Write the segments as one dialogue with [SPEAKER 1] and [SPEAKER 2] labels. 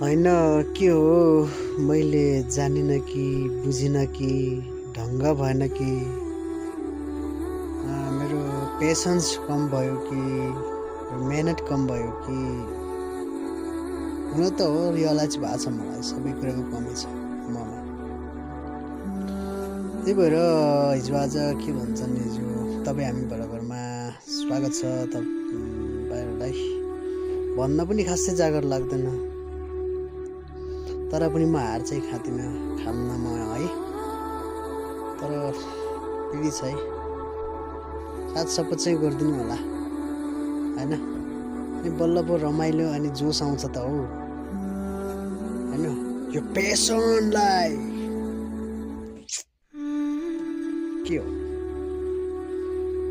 [SPEAKER 1] हैन के हो मैले जानिन कि बुझिन कि ढङ्ग भएन कि मेरो पेसेन्स कम भयो कि मेहनत कम भयो कि हुन त हो रियलाइज भएको छ मलाई सबै कुराको कमी छ ममा। त्यही भएर हिजो आज के भन्छन् हिजो तपाईँ हामी बराबरमा स्वागत छ तपाईँहरूलाई भन्न पनि खासै जागर लाग्दैन, तर पनि म हार चाहिँ खाँदिनँ खान्नमा है। तर पिडी छ है, साथ सपोर्ट चाहिँ गरिदिनु होला होइन। अनि बल्ल पो रमाइलो अनि जोस आउँछ त हौ होइन। यो पेसनलाई के हो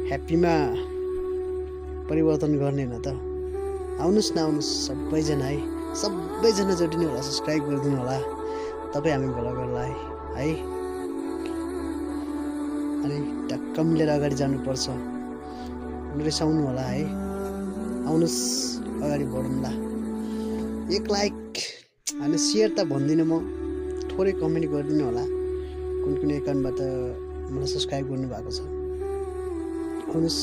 [SPEAKER 1] ह्याप्पीमा परिवर्तन गर्ने न त। आउनुहोस् न आउनुहोस् सबैजना है, सबैजना जोडिनु होला, सब्सक्राइब गरिदिनु होला तपाईँ हामी भ्लगरलाई है। अनि टक्क मिलेर अगाडि जानुपर्छ, रिसाउनु होला है। आउनुहोस् अगाडि बढौँला। एक लाइक अनि सेयर त भन्दिनँ म, थोरै कमेन्ट गरिदिनु होला कुन कुन एकाउन्टबाट मलाई सब्सक्राइब गर्नुभएको छ। आउनुहोस्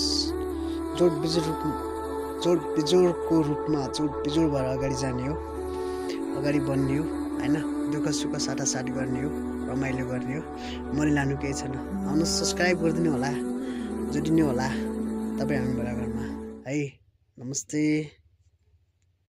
[SPEAKER 1] जोड बिजोडको रूपमा जोड बिजोड भएर अगाडि जाने हो, अगाडि बढ्ने हो होइन। दुःख सुख साटासाट गर्ने हो, रमाइलो गर्ने हो, मैले लानु केही छैन। आउनुहोस् सब्सक्राइब गरिदिनु होला, जोडिनु होला तपाईँ हामी बराबरमा है। नमस्ते।